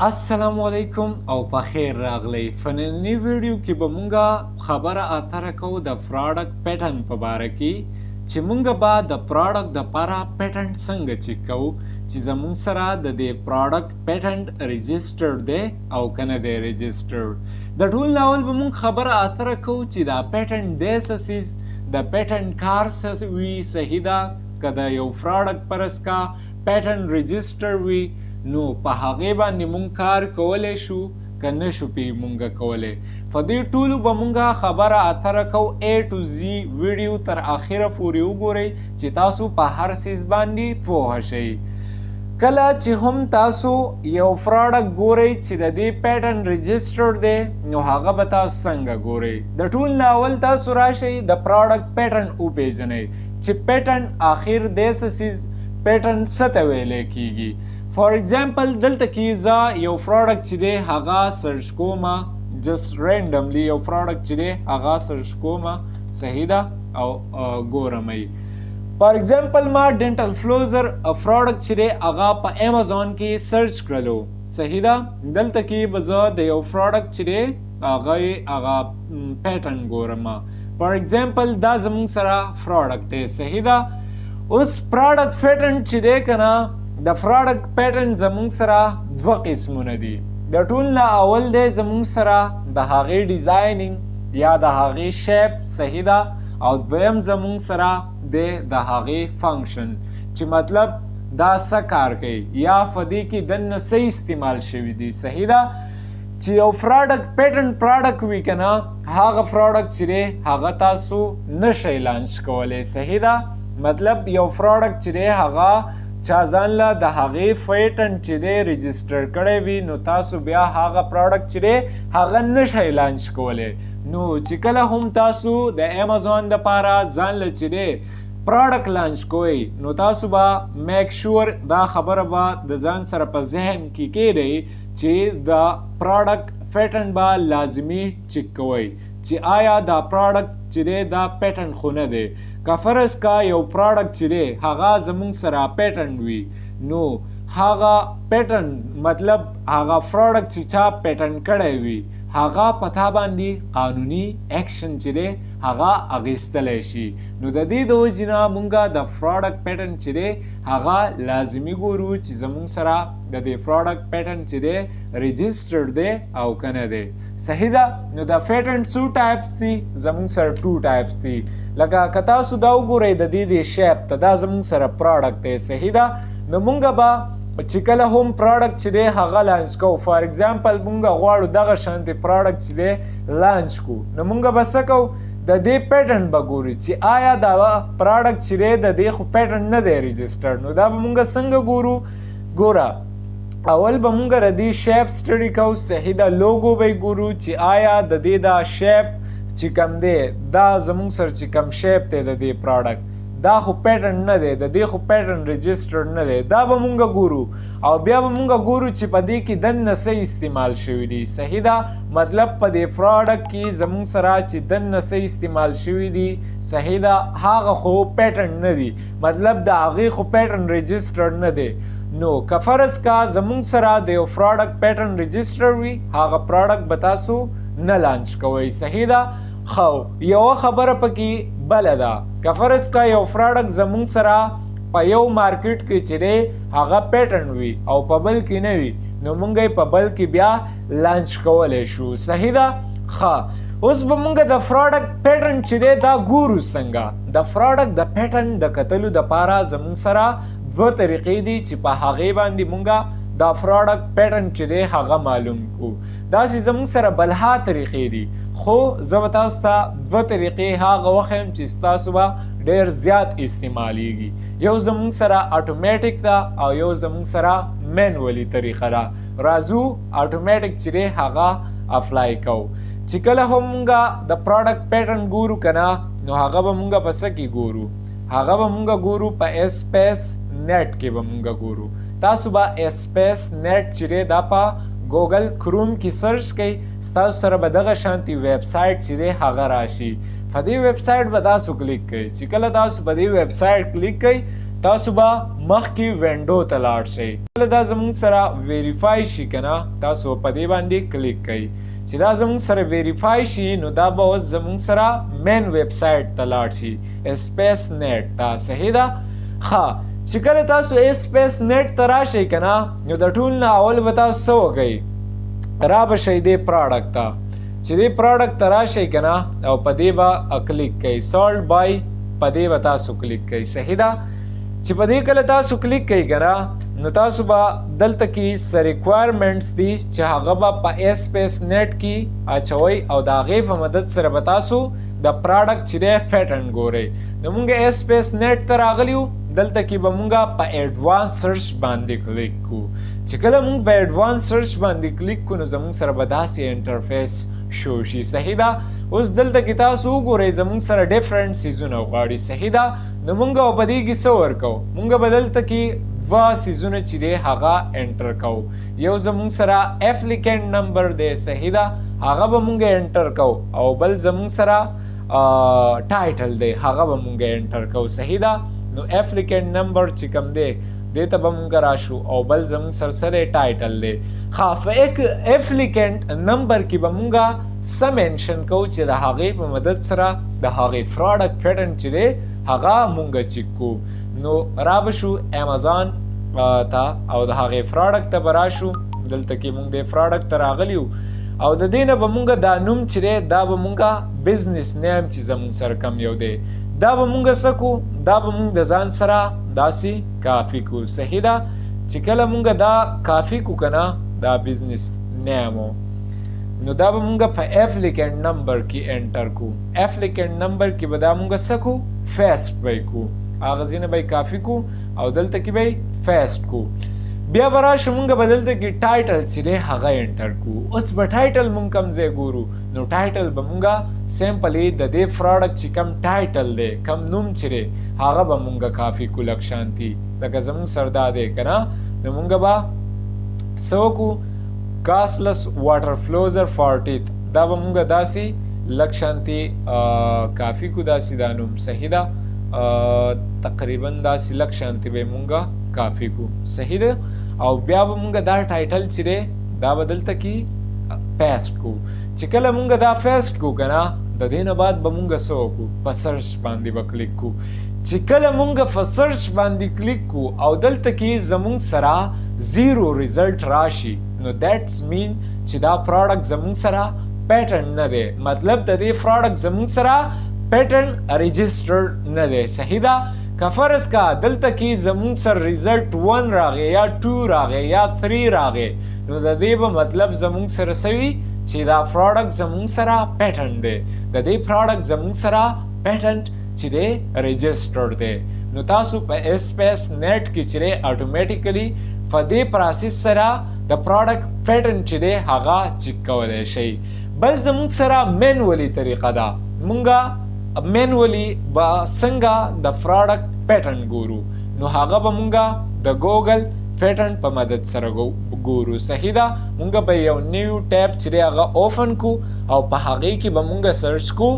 السلام علیکم او په خیر راغلی. په نننۍ ویډیو کې به مونږه خبره اتره کوو د پراډکټ پیټرن په باره کې، چې مونږ به د پراډکټ دپاره پیټرن څنګه چک کوو چې زمونږ سره د دې پراډکټ پیټرن رجسټرډ دی او که نه دی رجسټرډ. د ټول نه اول به مونږ خبره اتره کوو چې دا پیټرن دی څه څیز، د پیټرن کار څه وي، صحیح ده؟ که د یو پراډکټ پرس کا پیټرن رجسټر وي نو په هغې باندې مونږ کار کولی شو که نه شو پې مونږ کولی. په دې ټولو به مونږ خبره اتره کوو. A to Z ویډیو تر اخره پورې وګورئ چې تاسو په هر څیز باندې پوه شئ. کله چې هم تاسو یو پراډکټ ګورئ چې د دې پیټرن رجسټر دی نو هغه به تاسو څنګه ګورئ؟ د ټول نه اول تاسو راشئ د پراډکټ پیټرن وپیژنئ چې پیټرن آخر دی څه څیز، پیټرن څه ته ویلی کیږي. فار ایگزامپل دلته کې زه یو پراډکټ چې دی هغه سرچ کوم، جست رینډملی یو پراډکټ چې دی هغه سرچ کوم، صحیح ده، او ګورم یې. فار ایگزامپل ما ډینټل فلوزر پراډکټ چې دی هغه په امیزون کې سرچ کړلو، صحیح ده. دلته کې به زه د یو پراډکټ چې دی هغه پیټرن ګورم. فار ایگزامپل دا زموږ سره پراډکټ دی، صحیح ده. اوس پراډکټ پیټرن چې دی که نه، د پراډکټ پیټرن زموږ سره دوه قسمونه دي. د ټول نه اول دی زموږ سره د هغې ډیزاینینګ یا د هغې شیپ، صحیح ده، او دویم زموږ سره دی د هغې فنکشن چې مطلب دا څه کار کوي یا په دې کې دننه څه استعمال شوي دي، صحیح ده. چې یو پراډکټ پیټرن پراډکټ وي که نه، هغه پراډکټ چې دی هغه تاسو نشئ لانچ کولی، صحیح ده. مطلب یو پراډکټ چې دی هغه چا ځان له د هغې پیټرن چې دی رجسټر کړی وي نو تاسو بیا هغه پراډکټ چې دی هغه نشئ لانچ کولی. نو چې کله هم تاسو د امیزون دپاره ځان له چې دی پراډکټ لانچ کوئ نو تاسو به میک شور دا خبره به د ځان سره په ذهن کې کېږئ چې د پراډکټ پیټرن به لازمي چک کوئ چې آیا دا پراډکټ چې دی دا پیټرن خو نه دی. که فرض کا یو پراډکټ چې دی هغه زموږ سره پیټرن وي نو هغه پیټرن مطلب هغه پراډکټ چې چا پیټرن کړی وي هغه په تا باندې قانوني اکشن چې دی هغه اخیستلی شي. نو د دې د وجې نه مونږ د پراډکټ پیټرن چې دی هغه لازمي ګورو چې زموږ سره د دې پراډکټ پیټرن چې دی رجسټرډ دی او که نه دی، صحیح ده. نو د پیټرن څو ټایپس دي؟ زموږ سره 2 ټایپس دي. لکه که تاسو دا وګورئ د دې دې شیپ ته، دا زموږ سره پراډکټ دی، صحیح ده. نو مونږ به چې کله هم پراډکټ چې دی هغه لانچ کوو، فار ایگزامپل مونږ غواړو دغه شانتې پراډکټ چې دی لانچ کو، نو مونږ به څه کوو؟ د دې پیټرن به ګورو چې آیا دا پراډکټ چې دی د دې خو پیټرن نه دی رجسټرډ. نو دا به مونږ څنګه ګورو؟ ګوره اول به مونږ د دې شیپ سټډي کوو، صحیح ده. لوګو به یې ګورو چې آیا د دې دا شیپ چې کم دی دا زموږ سره چې کم شیپ دی د دې پراډکټ دا خو پیټرن نه دی، د دې خو پیټرن رجسټرډ نه دی، دا به مونږ ګورو. او بیا به مونږ ګورو چې په دې کې دننه څه استعمال شوي دي، صحیح ده. مطلب په دې پراډکټ کې زموږ سره چې دننه څه استعمال شوي دي، صحیح ده، هغه خو پیټرن نه دي، مطلب د هغې خو پیټرن رجسټرډ نه دی. نو که فرض کا زموږ سره د یو پراډکټ پیټرن رجسټر وي هغه پراډکټ به تاسو نه لانچ کوئ، صحیح ده. خو یوه خبره پکې بله ده، که فرض کا یو پراډکټ زموږ سره په یو مارکیټ کې چې دی هغه پیټرن وي او په بل کې نه وي نو مونږ یې په بل کې بیا لانچ کولی شو، صحیح ده. ښه اوس به مونږ د پراډکټ پیټرن چې دی دا ګورو څنګه؟ د پراډکټ د پیټرن د کتلو دپاره زموږ سره دوه طریقې دي چې په هغې باندې مونږ دا پراډکټ پیټرن چې دی هغه معلوم کړو. داسې زموږ سره بلها طریقې دي، خو زه به تاسو ته دوه طریقې هغه وښیم چې ستاسو به ډېر زیات استعمالیږي. یو زموږ سره اتوماتیک ده او یو زموږ سره مینولی طریقه ده. راځو اتوماتیک چې دی هغه اپلای کوو. چې کله هم مونږ د پراډکټ پیټرن ګورو که نه نو هغه به مونږ په څه کې ګورو؟ هغه به مونږ ګورو په اسپیس نت کې به مونږ ګورو. تاسو به اسپیس نت چې دی دا په ګوګل کروم کې سرچ کړئ، ستاسو سره به دغه شانتي ویب سایټ چې دی هغه راشي. په دې ویب سایټ به تاسو کلیک کړئ. چې کله تاسو په دې ویب سایټ کلیک کړئ تاسو به مخکې window ته لاړ شئ. کله دا زموږ سره verify شي که نه، تاسو په دې باندې کلیک کړئ. چې دا زموږ سره verify شي نو دا به اوس زموږ سره main website ته لاړ شي، Espacenet ته. صحیح ده؟ ښه، چې کله تاسو Espacenet ته راشئ که نه، نو د ټول نه اول به تاسو څه وکئ، را به شئ دې product ته. چې دې product ته راشئ که نه او په دې به کلیک کړئ، sold by په دې به تاسو کلیک کړئ. صحیح ده؟ چې په دې کله تاسو کلیک کړئ که نه، نو تاسو به دلته کې څه requirements دي چې هغه به په Espacenet کې اچوئ او د هغې په مدد سره به تاسو د product چې دی patent ګورئ. نو مونږ Espacenet ته راغلي یو، دلته کې به مونږ په advance search باندې کلیک کو. چې کله مونږ په advance search باندې کلیک کو نو زمونږ سره به داسې interface show شي. صحیح ده؟ اوس دلته کې تاسو وګورئ زمونږ سره different څیزونه غواړي. صحیح ده؟ نو مونږ په دې کې څه ورکوو، مونږ به دلته کې دوه څیزونه چې دی هغه enter کوو. یو زمونږ سره applicant number دی، صحیح ده، هغه به مونږ enter کوو، او بل زمونږ سره title دی، هغه به مونږ enter کوو. صحیح ده؟ نو applicant number چې کوم دی دې ته به مونږ راشو، او بل زمونږ سره سره title دی. ښه، په applicant number کې به مونږ څه mention کوو چې د هغې په مدد سره د هغې product patent چې دی هغه مونږ چک کو. نو را به شو امیزون ته او د هغې product ته به راشو. دلته کې مونږ دې product ته راغلي یو او د دې نه به مونږ دا نوم چې دی دا به مونږ business name چې زمونږ سره کم یو دی دا به مونږ څه کو، دا به مونږ د ځان سره داسې کاپي کو. صحیح ده؟ چې کله مونږ دا کاپي کو که نه دا business name، نو دا به مونږ په applicant number کې enter کو. applicant number کې به دا مونږ څه کو، paste به یې کو، هغه ځای نه به یې کاپي کو او دلته کې به یې paste کو. بیا به راشو مونږ به دلته کې title چې دی هغه enter کو. اوس به title مونږ کوم ځای ګورو، نو title به مونږ simply د دې product چې کوم title دی، کوم نوم چې دی هغه به مونږ کاپي کو لږ شانتي، لکه زمونږ سره دا دی که نه، نو مونږ به څه وکړو، costless water flosser for teeth، دا به مونږ داسې لږ شانتي کاپي کو، داسې دا نوم. صحیح ده؟ تقریبا داسې لږ شانتي به مونږ کاپي کو. صحیح ده؟ او بیا به مونږ دا title چې دی دا به دلته کې paste کو. چې کله مونږ دا paste کو که نه، د دې نه بعد به مونږ څه وکړو، په search باندې به کلیک کو. چې کله مونږ په search باندې کلیک کو او دلته کې زمونږ سره zero result راشي، نو that's mean چې دا product زمونږ سره patent نه دی، مطلب د دې product زمونږ سره patent register نه دی. صحیح ده؟ که فرض کا دلته کې زمونږ سره result 1 راغی یا 2 راغی یا 3 راغی، نو د دې به مطلب زمونږ سره څه وي چې دا product زمونږ سره patent دی، د دې product زمونږ سره patent چې دی register دی. نو تاسو په Espacenet کې چې دی automatically په دې process سره د product patent چې دی هغه چک کولی شئ. بل زمونږ سره manually طریقه ده، مونږ manually به څنګه د product patent ګورو، نو هغه به مونږ د Google Patent په مدد سره ګورو. صحیح ده؟ مونږ به یو new tab چې دی هغه open کو او په هغې کې به مونږ search کو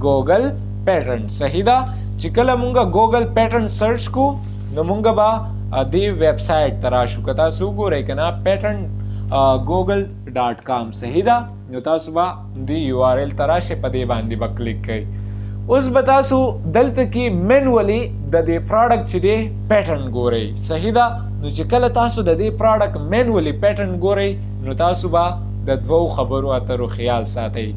Google Patent. صحیح ده؟ چې کله مونږ Google Patent search کو نو مونږ به دې ویب سایټ ته راشو. که تاسو وګورئ که نه patent google.com. صحیح ده؟ نو تاسو به دې URL ته راشئ، په دې باندې به کلیک کړئ. اوس به تاسو دلته کې manually د دې product چې دی patent ګورئ. صحیح ده؟ نو چې کله تاسو د دې product manually patent ګورئ نو تاسو به د دوو خبرو اترو خیال ساتئ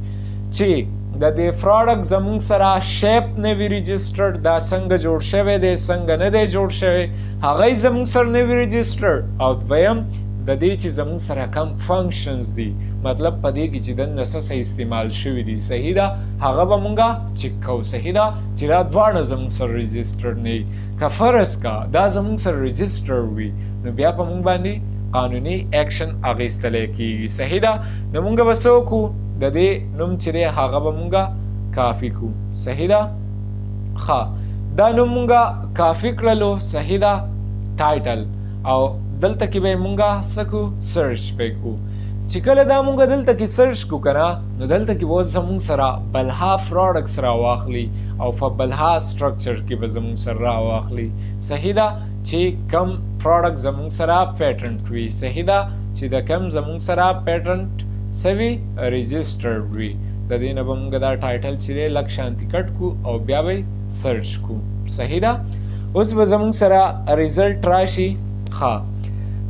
چې د دې product زمونږ سره shape نه وي registered، دا څنګه جوړ شوی دی څنګه نه دی جوړ شوی هغه یې زمونږ سره نه وي registered، او دویم د دې چې زمونږ سره کم functions دي، مطلب په دې کې چې دننه څه څه استعمال شوي دي. صحیح ده؟ هغه به مونږ چک کوو. صحیح ده؟ چې دا دواړه زمونږ سره registered نه وي. که فرض کا دا زمونږ سره register وي نو بیا په مونږ باندې قانوني اکشن اخیستلی کیږي. صحیح ده؟ نو مونږ به څه وکړو، د دې نوم چې دی هغه به مونږ کاپي کړو. صحیح ده؟ ښه، دا نوم مونږ کاپي کړلو. صحیح ده؟ title، او دلته کې به مونږ څه کړو، search به کړو. چې کله دا مونږ دلته کې search کو که نه، نو دلته کې به اوس زمونږ سره بلها products راواخلي او په بلها structure کې به زمونږ سره راواخلي. صحیح ده؟ چې کم پروډکټ زموږ سره پیټنټ وي. صحیح ده، چې د کم زموږ سره پیټنټ سوي registered وي. د دې نه به موږ دا title چې دی لږ شانتي cut کو او بیا به search کو. صحیح ده، اوس به زموږ سره result راشي. ښه،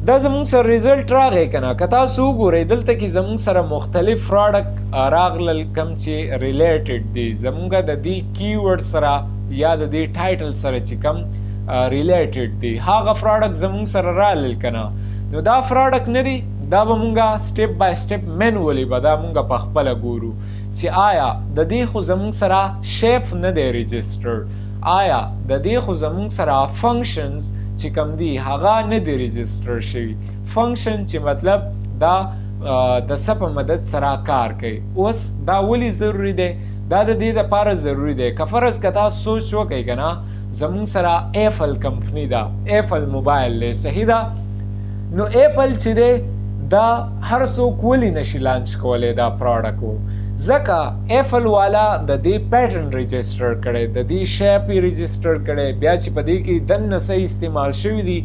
دا زموږ سره result راغی که نه؟ که تاسو وګورئ دلته کې زموږ سره مختلف product راغلل کوم چې related دي زموږ د دې keyword سره یا د دې title سره چې کوم related دي، هغه product زموږ سره رالل که نه؟ نو دا product نه دی، دا به مونږه step by step manually به دا مونږه په خپله ګورو چې آیا د دې خو زموږ سره shape نه دی registered، آیا د دې خو زموږ سره functions چې کوم دي هغه نه دی register شوي. function چې مطلب دا د څه په مدد سره کار کوي. اوس دا ولې ضروري دی؟ دا د دې دپاره ضروري دی که فرض که تاسو سوچ وکئ که نه، زموږ سره Apple کمپني ده، Apple موبایل دی. صحیح ده، نو Apple چې دی دا هر څوک ولې نشي launch کولی دا product؟ ځکه Apple والا د دې patent register کړی، د دې shape یې register کړی، بیا چې په دې کې دننه څه استعمال شوي دي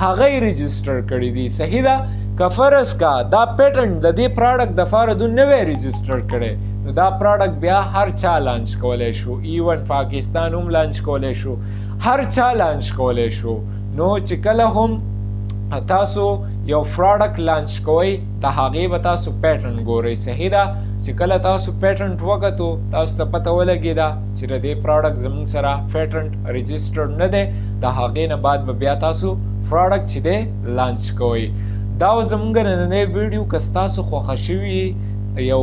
هغه یې register کړي دي. صحیح ده، که فرض کا دا patent د دې product دپاره دو نوی register کړی، نو دا product بیا هر چا launch کولی شو، even پاکستان هم launch کولی شو، هر چا launch کولی شو. نو چې کله هم تاسو یو product launch کوئ د هغې به تاسو patent ګورئ. صحیح ده، چې کله تاسو patent وکتو تاسو ته پته ولګېده چې د دې product زموږ سره patent registered نه دی، د هغې نه بعد به بیا تاسو product چې دی launch کوئ. دا و زموږ نننۍ ویډیو. که ستاسو خوښه شوي یو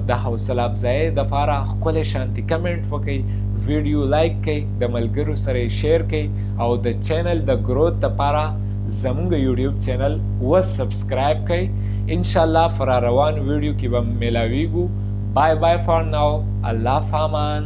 د حوصله افزایۍ دپاره ښکلی شانتي comment وکئ، ویډیو like کړئ، د ملګرو سره یې share کړئ او د channel د growth دپاره زموږ YouTube channel و subscribe کړئ. انشاءالله په را روان ویډیو کې به میلاویږو. Bye bye for now. الله فامان.